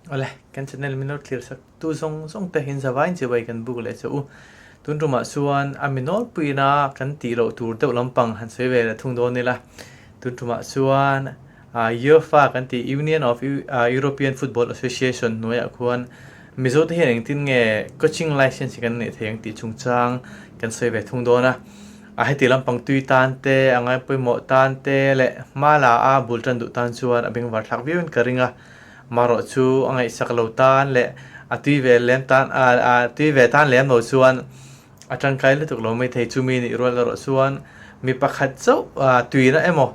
Awle, kan channel min lo thlir sak tu zawng zawng te in zavaiin chibai kan buk leh che u. Tun tumah chuan a mi nawlpuina kan tih loh tur deuh lampang han sawi ve leh thung dawn ila. Tun tumah chuan UEFA kan tih Union of European Football Association hnuaiah khuan Mizo te hian engtin nge coaching license hi kan neih thei ang tih chungchang kan sawi ve thung dawn a. A heti lampang tui tan te, a ngai pawimawh tan te leh hma la a bul tan duh tan chuan a bengvar thlak viauin ka ring a. Marawh chu a ngaihsak lo tan leh a tui ve lem tan a tui ve tan lem lo chuan a tangkai lutuk lo mai thei. Chumi nih rual erawh chuan mi pakhat chauh tuina emaw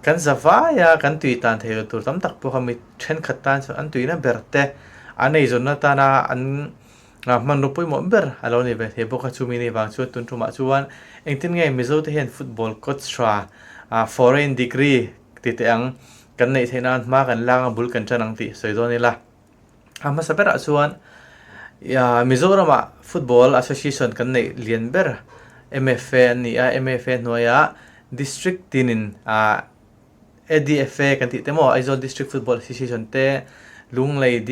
kan za vai a, kan tui tan thei lo tur tam tak pawh kha mi thenkhat tan chuan an tuina ber te an eizawnna tana an hmanraw pawimawh ber a lo ni ve thei bawk a. Chumi nih vang chuan tun tumah chuan engtin nge Mizo te hian football coach tha foreign degree ti teh ang kan neih theih nan hma kan lak a bul kan tan ang tih sawi dawn ila. A hmasa berah chuan Mizoramah Football Association kan neih lian ber MFA an ni a, MFA hnuaiah District tinin ADFA kan tih te maw Aizawl District Football Association te Lunglei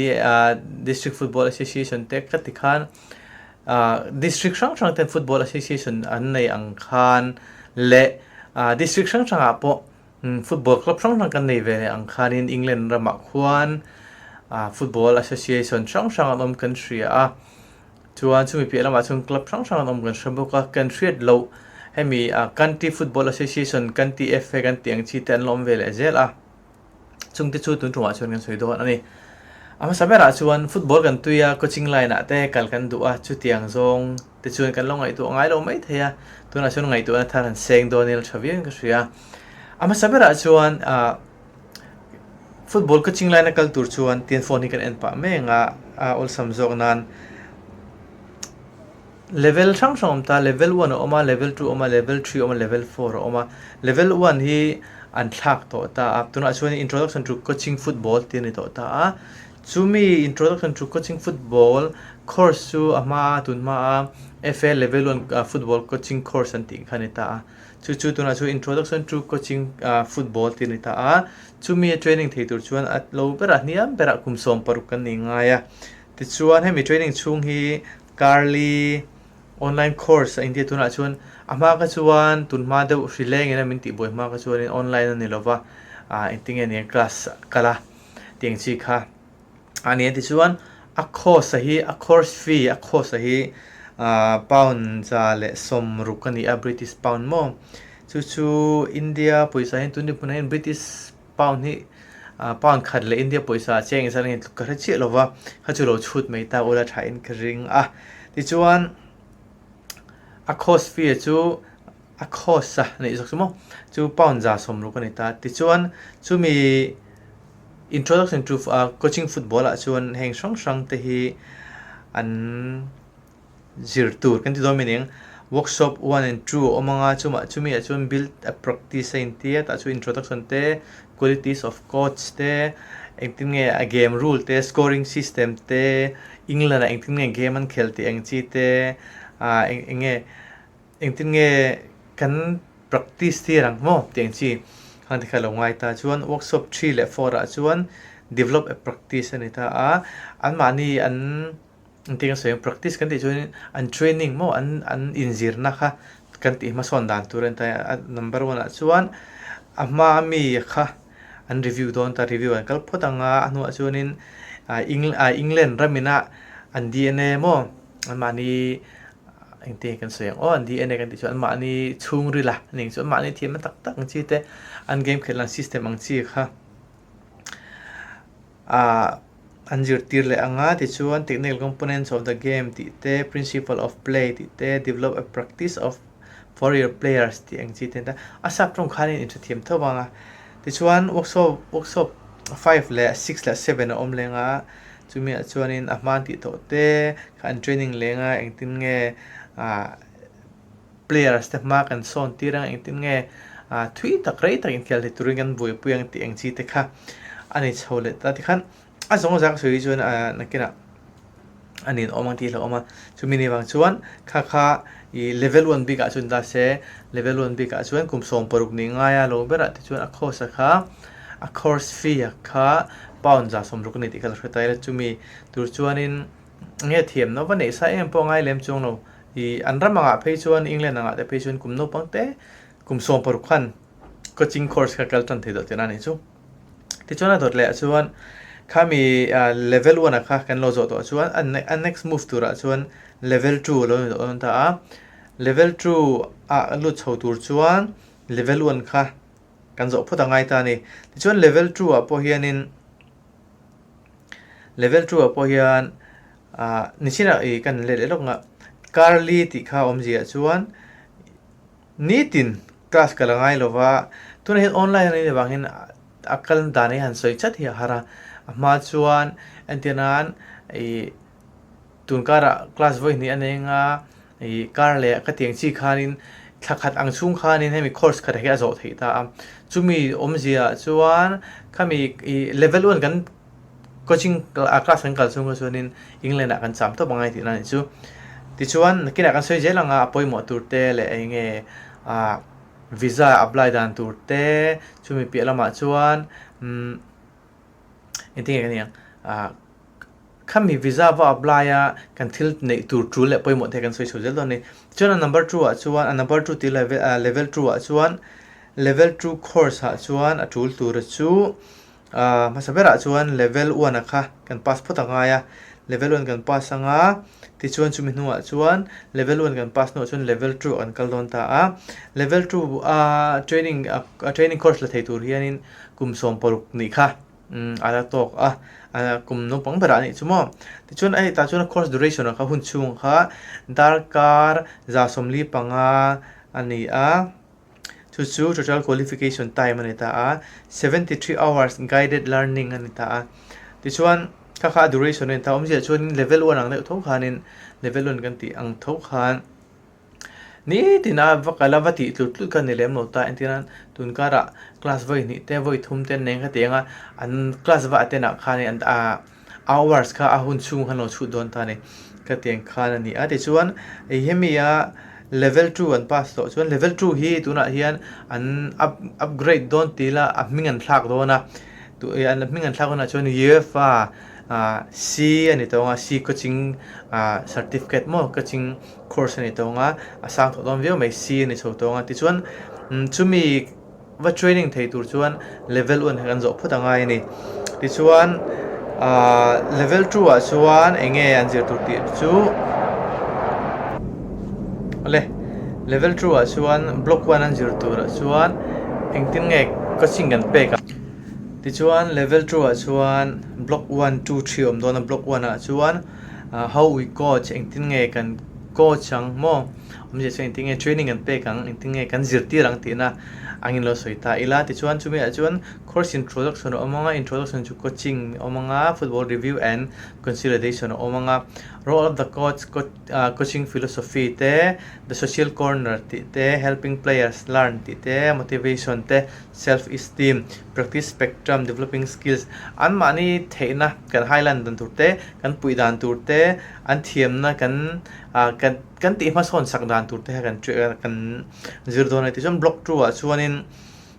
District Football Association te ka ti khan District hrang hrang ten Football Association an nei ang khan leh District hrang hrangah pawh Football club hrang hrang kan nei ve leh ang khanin England ramah khuan Football Association hrang hrang an awm kan hria a, chuan chumi piah lamah chuan club hrang hrang an awm kan hre bawk a, kan hriat loh hemi County Football Association, County FA kan tih ang chi te an la awm ve leh zel a, chungte chu tun tumah chuan kan sawi dawn a ni. A hmasa berah chuan football kan tui a, coaching line ah te kal kan duh a, chutiang zawng te chuan kan lo ngaihtuah ngai lo mai thei a, tunah chuan ngaihtuahna thar han seng dawn ila tha viauin ka hria. A hmasa berah chuan ah football coaching line a kal tur chuan tin phone hi kan en pah mai ang a, a awlsam zawk nan level hrang hrang a awm ta, level one a awm a, level two a awm a, level three a awm a, level four a awm a, level one hi an thlak tawh ta a, tunah chuan introduction to coaching football tih a ni tawh ta a, chumi introduction to coaching football course chu a hma tun hma a F_A level one football coaching course an tih kha a ni ta a, chu chu tunah chuan introduction to coaching football tih a ni ta a, chumi a training thei tur chuan a lo berah hniam berah kum 16 kan ni ngai a, tichuan hemi training chhung hi Carly online course a intia tunah chuan a hma kha chuan tun hma deuh hri leng ina min tih buai hma kha chuanin online a ni lova ah engtin nge nia class kal a tiang chi kha a ni a tichuan a course a hi a course fee a course a hi ah pound 160 a ni a British pound maw chu chu India pawisa hian tun dinhmunah hian British Pound hi pound khat leh India pawisa a cheng zan engin tluk ka hre chiah lo va, kha chu lo chhut mai ta ula tha in ka ring a. Tichuan a cost fee chu a cost a neih zawk chu maw chu pound 160 a ni ta. Tichuan chumi introduction to coaching football ah chuan heng hrang hrang te hi an zir tur kan ti dawn mai ning workshop one and two a awm ang a chumah chumi ah chuan build a practice a intia tah chuan introduction te qualities of coach te engtin nge a game rule te scoring system te England ah engtin nge game an khel tih ang chi te ah eng nge engtin nge kan practice tir ang maw tih ang chi khang te kha lo ngai ta chuan workshop three leh four ah chuan develop a practice a ni ta a anmahni an. Engtin ka sawi ang practice kan tih chuan an training maw an an inzirna kha kan tih hmasawn dan tur a ni ta a number one ah chuan a hma ami kha an review dawn ta review an kal phawt ang a a hnuah chuanin ah Eng ah England ramina an D_N_A maw anmahni engtin nge kan sawi ang aw an D_N_A kan tih chuan anmahni chhungril a ning chu anmahni thiamna tak tak ang chi te an game khelh dan system ang chi kha. Ah an zirtir leh ang a tichuan technical components of the game tih te principle of play tih te develop a practice of for your players tih ang chi te a ni a sap tawng khanin inthathiam tho vang a tichuan workshop workshop five leh six leh seven a awm leng a chumi ah chuanin a hma an tih tawh te kha an training leng a engtin nge ah players te hma kan sawn tir ang engtin nge ah thui tak rei tak inkhel thei turin kan buaipui ang tih ang chi te kha a ni chho leh ta tikhan a zawng zak sawi chuan ah nakinah a nin awm ang tih a hlauhawm a chumi ni vang chuan kha kha ih level one bik ah chuan ta se level one bik ah chuan kum 16 ni ngai a lo berah te chuan a course a kha a course fee a kha. Pound 160 a ni tih kha la hre ta ila chumi tur chuanin nge thiamna va neih sa em pawh a ngai lem chuang lo. Ih an ram angah phei chuan England angah te phei chuan kum naupang te kum 16 khan coaching course kha kal tan thei dawh tihna a nih chu. Tichuan a dawt leh ah chuan khami level one ah kha kan lo zawh tawh chuan a next move turah chuan level 2 a lo ni tawh dawn ta a. Level 2 ah lut chho tur chuan level 1 kha kan zawh phawt a ngai ta a ni. Tichuan level 2 ah pawh hianin level 2 ah pawh hian ah nichinah ih kan let leh lawk ang a Carly tih kha awmzia chuan Nitin class ka la ngai lo va, tunah hian online a nih avangin a kal dan hi han sawi chat hi a har a, a hma chuan entir nan ih tun karah class vawi hnih a nei anga ih kar leh ka tiang chi khanin thla khat ang chhung khanin hemi course khat hi a zawh theih ta a, chumi awmzia ah chuan khami ih level one kan Coaching class kan kal chhung kha chuanin England ah kan cham tawp angai tihna a nih chu. Tichuan nakinah kan sawi zel anga a pawimawh tur te leh eng nge ah visa apply dan tur te chumi piah lamah chuan umm engtin nge ka nih ang ah khami visa va apply a kan thil neih tur tul leh pawimawh te kan sawi chho zel dawn a ni. Chuan a number 2 ah chuan a number 2 tih level ah level 2 ah chuan level 2 course ah chuan a tul tur chu Ahh hmasa berah chuan level one a kha kan pass phawt a ngai a, level one kan pass anga tichuan chumi hnuah chuan level one kan pass hnuah chuan level 2 ah kan kal dawn ta a, level 2 a training a training course la thei tur hianin kum 16 nih kha umm a la tawk a, kum naupang berah a nih chu maw. Tichuan a hetah chuan course duration ah kha hun chhung kha darkar 45 a ni a. Chu chu total qualification time a ni ta a, 73 hours guided learning a ni ta a. Tichuan kha kha a duration a ni ta a, awmzia chuan level 1 ang deuh tho khanin level 1 kan tih ang tho khan nitin a va kal a va tih tlut tlut kha ni lem lo ta. Entir nan tun karah class vawi hnih te vawi thum te an nei ang kha ti ang a, an class va attend ah khanin an ah hours kha a hun chhung khan lo chhut dawn ta a ni ka ti ang khan a ni a tichuan hemi a level 2 an pass tawh chuan level 2 hi tunah hian an up upgrade dawn tih ila a hming an thlak dawn a an hming an thlak hunah chuan UEFA ah C a ni tawh ang a C coaching ah certificate maw coaching course a ni tawh ang a a sang tawh dawn viau mai C a ni chho tawh ang a tichuan chumi Va training thei tur chuan level 1 hi kan zawh phawt a ngai a ni. Tichuan ahh level 2 ah chuan eng nge an zir tur tih chu awle level 2 ah chuan block 1 an zir tur ah chuan engtin nge coaching kan pek ang. Tichuan level 2 ah chuan block 1, 2, 3 a awm dawn a block 1 ah chuan how we coach engtin nge kan coach ang maw. Awmzia chuan engtin nge training kan pek ang, engtin nge kan zirtir ang tihna angin lo sawi ta ila. Tichuan chumi ah chuan course introduction a awm ang a, introduction chu coaching a awm ang a, football review and consolidation a awm ang a, role of the coach, coaching philosophy te, the social corner tih te, helping players learn tih te, motivation te, self esteem, practice spectrum, developing skills, anmahni theihna kan highland dan tur te, kan puih dan tur te, an thiamna kan kan Kan tih hmasawn sak dan tur te kha kan kan zir dawn a ni. Tichuan block 2 ah chuanin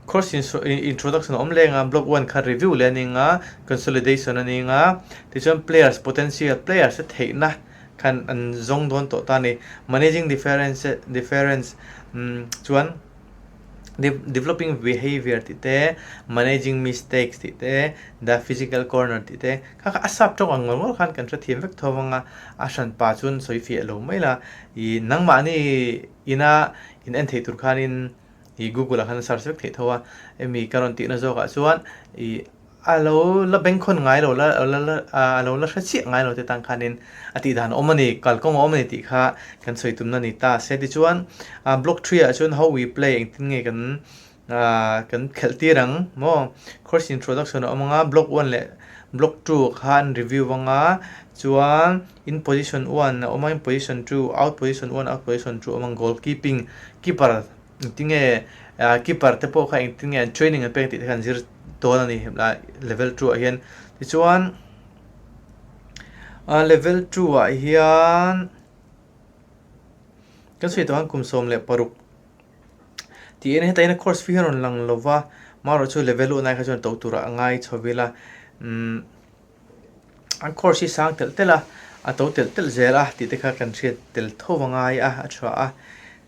course introduction a awm leng a, block 1 kha review leh a ni ang a, consolidation a ni ang a, tichuan players potential, players te theihna khan an zawng dawn tawh ta a ni. Managing difference difference chuan developing behaviour tih te, managing mistakes tih te, the physical corner tih te kha kha a sap tawk ang ngawr ngawr khan kan hrethiam vek tho vang a, a hranpa chuan sawi fiah lo mai la, ih nangmahni ina in en theih tur khanin ih google ah khan a search vek theih tho a, hemi ka rawn tihna zawkah chuan ih A lo la bengkhawn ngai lo la, a lo la hre chiah ngai lo te tan khanin a tih dan a awm a ni, kalkawng a awm a ni tih kha kan sawi tumna a ni ta. Se tichuan block 3 ah chuan how we play engtin nge kan kan khelh tir ang maw? Course introduction a awm ang a, block 1 leh block 2 kha an review ang a, chuan in position 1 a awm a, in position 2, out position 1, out position 2 a awm ang, goalkeeping, keeper Engtin nge keeper te pawh kha engtin nge an training an pek tih te kha an zir dawn a ni helai level 2 ah hian. Tichuan level 2 ah hian kan sawi tawh ang kum 16 tiin hetah hian course fee hi a rawn lang lo va, amaherawhchu level 1 ai kha chuan to turah a ngai chho vel a. Umm an course hi sang telh telh a, a to telh telh zel a tih te kha kan hriat tel tho a ngai a, a tha a.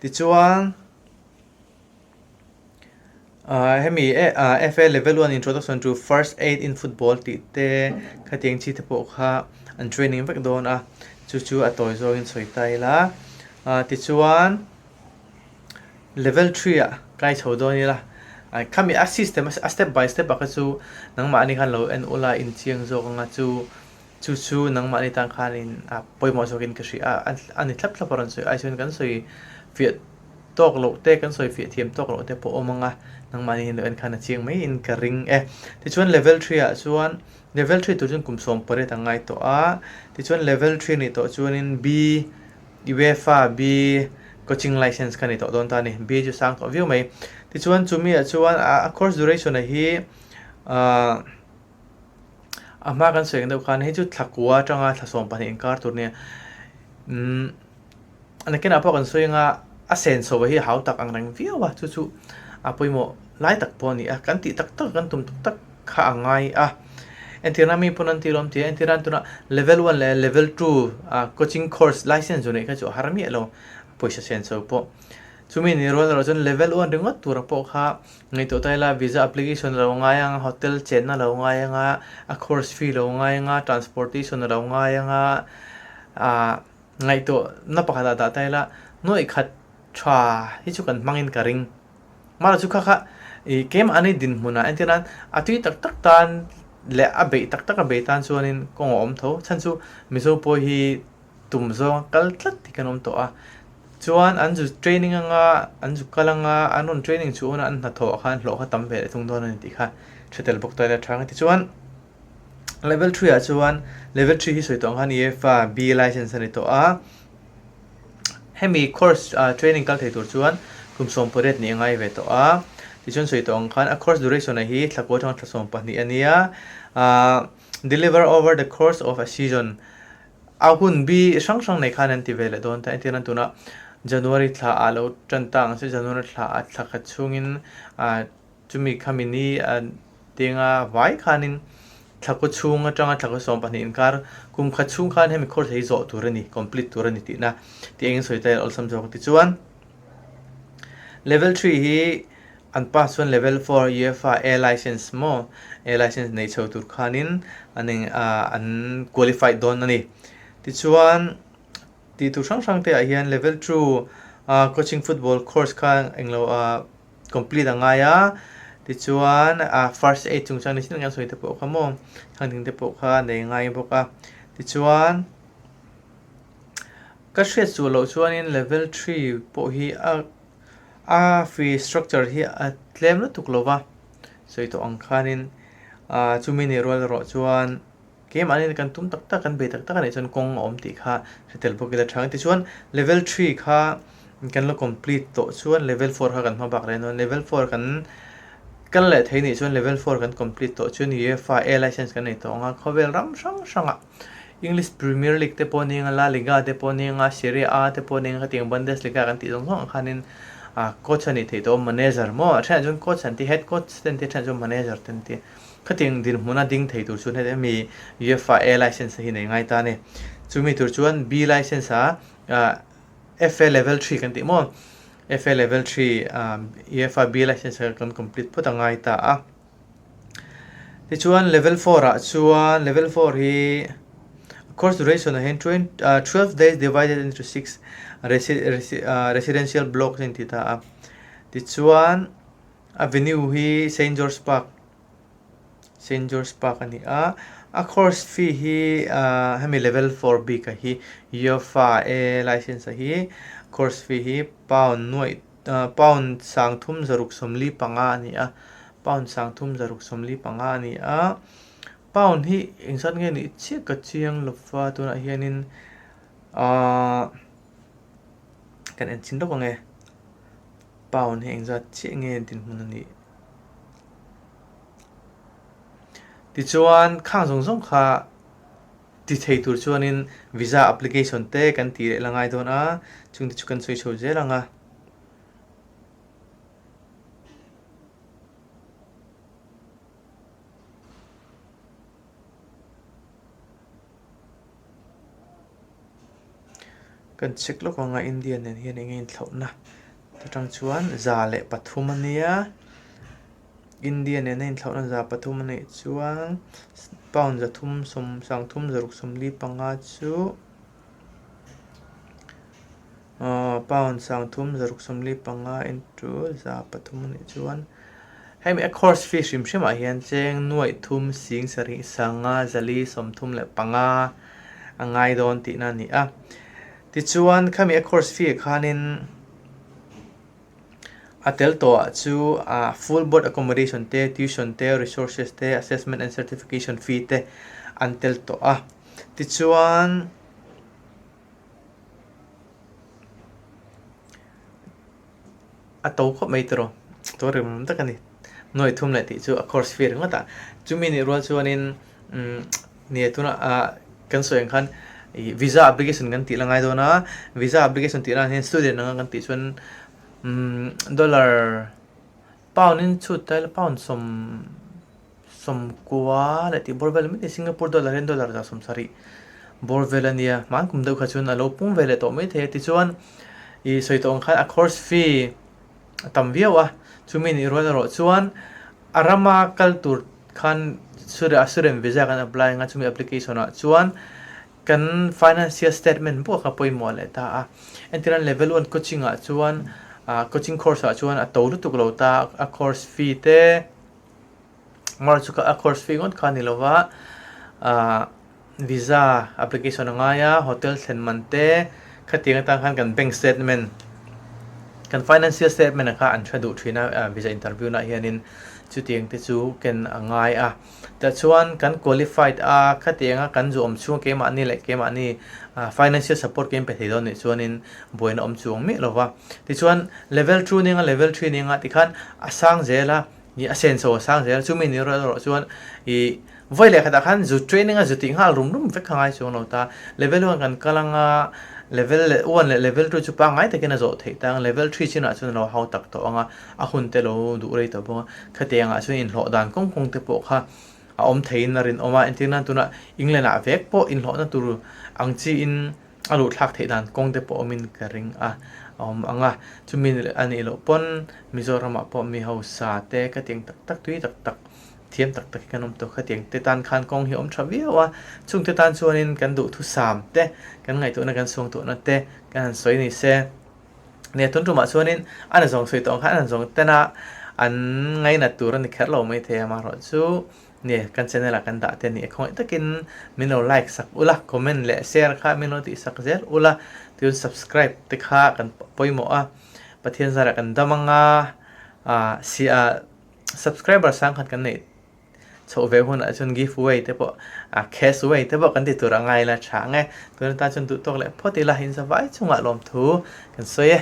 Tichuan ah hemi FA level one introduction to first aid in football tih te khatiang chi te pawh kha an training vek dawn a, chu chu a tawi zawngin sawi ta ila. Ah tichuan. Level 3 ah kai chho dawn ila, khami a system a step by step ah kha chu nangmahni khan lo en ula inchiang zawk anga chu chu chu nangmahni tan khanin a pawimawh zawkin ka hria a, a ni thlap thlap a rawn sawi ai chuan kan sawi fiah tawk loh te kan sawi fiah thiam tawk loh te pawh awm anga nangmahni hian lo en khan a chiang maiin ka ring e. Tichuan level 3 ah chuan level 3 tur chuan kum 18 a ngai tawh a, tichuan level 3 nih tawh chuanin B UEFA B coaching license kha ni tawh dawn ta a ni. B chu sang tawh viau mai. Tichuan chumi ah chuan a course duration a hi ahh a hma kan sawi ang deuh khan hei chu thla kua atanga thla 12 inkar tur nia. Umm nakinah pawh kan sawi anga a senso hi a hau tak ang reng viau a chu chu a pawimawh lai tak pawh a ni a. Kan tih tak tak kan tum tak tak kha a ngai a. Entirna mi pawn an ti lawm tia entirna tuna level one leh level two ah coaching course license chu neih kha chu a har miah lo pawisa sen chho pawh. Chumi ni rual erawh chuan level one ringawt tura pawh kha ngaihtuah ta ila visa application a lo ngai ang a, hotel chenna a lo ngai ang a, a course fee a lo ngai ang a, transportation a lo ngai ang a, ah ngaihtuahna pakhat ah dah ta ila nuaih khat tha hi chu kan hmangin ka ring. Mahla chu kha kha ih keimahni dinhmunah entir nan a tui tak tak tan leh a beih tak tak a beih tan chuanin kawng a awm tho. Chhan chu Mizo pawh hi tum zawnga kal tlat hi kan awm tawh a. Chuan an zu training anga an zu kal anga an rawn training chu hunah an hnathawh ah khan hlawh kha tam ve leh thung dawn a ni tih kha hre tel bawk ta ila tha ang. Tichuan level 3 ah chuan level 3 hi sawi tawh ang khan UEFA B license a ni tawh a. Hemi course training kal thei tur chuan kum 18 nih a ngai ve tawh a, tichuan sawi tawh ang khan a course duration ah hi thla kua atanga thla 12 a nia, deliver over the course of a season a hun bi hrang hrang nei khan an ti ve leh dawn ta, entirna tunah January thla ah lo tan ta ang se January thla ah thla khat chhungin Chumi khami ni a tenga vai khanin thlakaw chhung atanga thlakaw 12 inkar kum khat chhung khan hemi course hi zawh tur a ni, complete tur a ni tihna tih engin sawi ta ila awlsam zawk tichuan level 3 hi an pass chuan level 4 UEFA A license maw A license nei chho tur khanin an eng an qualified dawn a ni. Tichuan tih tur hrang hrang te ah hian level 2 coaching football course kha englo complete a ngai a tichuan ah first aid chungchang ni chin kan sawi te pawh kha maw khang ding te pawh kha nei ngai bawk a tichuan ka hriat suh loh chuanin level 3 pawh hi a a fee structure hi a tlem lutuk lo va sawi tawh ang khanin ah chumi ni rual erawh chuan. Keimahni kan tum tak tak, kan bei tak tak a nih chuan kawng a awm tih kha hre tel bawk ila tha ang. Tichuan level 3 kha kan la complete tawh chuan level 4 kha kan hma bak reng dawn. Level 4 kan kal leh thei nih chuan level 4 kan complete tawh chuan UEFA A license kan nei tawh ang a. Khawvel ram hrang hrangah English Premier League te pawh ni anga, La Liga te pawh ni anga, Serie A te pawh ni anga, khatiang Bundesliga kan tih zawng zawng ang khanin coach a nih theih tawh a, manager maw? A thenah chuan coach an ti, head coach te an ti, a thenah chuan manager te an ti. Khatiang dinhmuna ding thei tur chuan heti mi UEFA A license hi nei ngai ta a ni. Chumi tur chuan B license a FA level 3 kan tih maw? FA level 3 UEFA B license kha kan complete phawt a ngai ta a. Tichuan level 4 ah chuan level 4 hi course duration ah hian 12 days divided into 6 residential blocks a inti ta a. Tichuan a venue hi Saint George Park Saint George Park a ni a, a course fee hi ah hemi level 4 bik ah hi UEFA A license ah hi course fee hi pound nuaih ah pound 3675 a ni a, pound 3675 a ni a, pound hi engzat nge nih chiah ka chiang lova tunah hianin ah kan en chin lawk ang e pound hi engzat chiah nge dinhmun a nih. Tichuan khang zawng zawng kha ti thei tur chuanin visa application te kan tih leh la ngai dawn a, chungte chu kan sawi chho zel ang a. Kan check lawk anga India nen hian eng nge inthlauhna atang chuan 103 a nia. India nena inthlauhna 300 a neih chuan pound 300 sawm 30 zaruk 45 chu pound 30 zaruk 45 into 300 a nih chuan hemi a course fee hrim hrim ah hian cheng nuaih thum sing sarih sanga zali 35 a ngai dawn tihna a ni a. Tichuan khami a course fee ah khanin A tel tawh ah chu full board accommodation te, tuition te, resources te, assessment and certification fee te an tel tawh a. Tichuan a to khawp mai tiraw, to rem rem tak a ni. Nuai thum leh tih chu a course fee ringawt a. Chumi nih rual chuanin umm nia tunah ah kan sawi ang khan ih visa application kan tih la ngai dawn a, visa application tih nan hian student anga kan tih chuan umm dollar pound in chhut ta ila pound sawm sawmkua leh tih bawr vel mai Singapore dollar hian dollar 70 bawr vel a nia hman kum deuh kha chuan a lo pung ve leh tawh maithei a tichuan ih sawi tawh ang khan a course fee a tam viau a chumi nih rual erawh chuan a rama kal tur khan student visa kan apply anga chumi application ah chuan Kan financial statement pawh kha pawimawh leh ta a. Entirna level one coaching ah chuan ah coaching course ah chuan a to lutuk lo ta a course fee te mar chu a course fee ngawt kha a ni lo va ah visa application a ngai a hotel thlen man te khatiang atang khan kan bank statement kan financial statement kha an hre duh thin a visa interview na ah hianin chutiang te chu ken a ngai a. Tah chuan kan qualified a, khatianga kan zu awm chhung keimahni leh keimahni financial support kein pe thei dawn nih chuanin buaina awm chuang miah lo va. Tichuan level two ning a level three ning a tikhan a sang zel a, ih a senso a sang zel a, chumi ni erawh erawh chuan ih vawi leh khatah khan zu training a zu tih nghal rum rum vek kha ngai chuang lo ta. Level one kan kal anga level leh one leh level two chu pangngai takin a zawh theih tang level three chinah chuan a lo hau tak tawh ang a, a hun te lo duh rei tawh bawk a. Khatiang ah chuan inhlawh dan kawng kawng te pawh kha a awm theiin a rinawm a, entir nan tunah England ah vek pawh inhlawhna tur ang chiin a luh thlak theih dan kawng te pawh awmin ka ring a, a awm ang a. Chumi a nih loh pawn Mizoram ah pawh mi hausa te khatiang tak tak tui tak tak thiam tak tak hi kan awm tawh khatiang te tan khan kawng hi a awm tha viau a, chung te tan chuanin kan duhthusam te kan ngaihtuahna kan suangtuahna te kan han sawi ni se. Nia tun tumah chuanin an zawng sawi tawh ang khan an zawng tena an ngainat tur a ni kher lo maithei a amaherawh chu nia kan channel ah kan dah te a ni a khawngaih takin min lo like sak ula comment leh share kha min lo tih sak zel ula tin subscribe te kha kan pawimawh a Pathian zarah kan dam anga ah si ah subscriber sang khat kan neih Chhoh ve hunah chuan give away te pawh ah cash away te pawh kan ti tur a ngai la tha ang e. Tun atan chuan duh tawk leh phawt ila in zavai chungah lawmthu kan sawi e.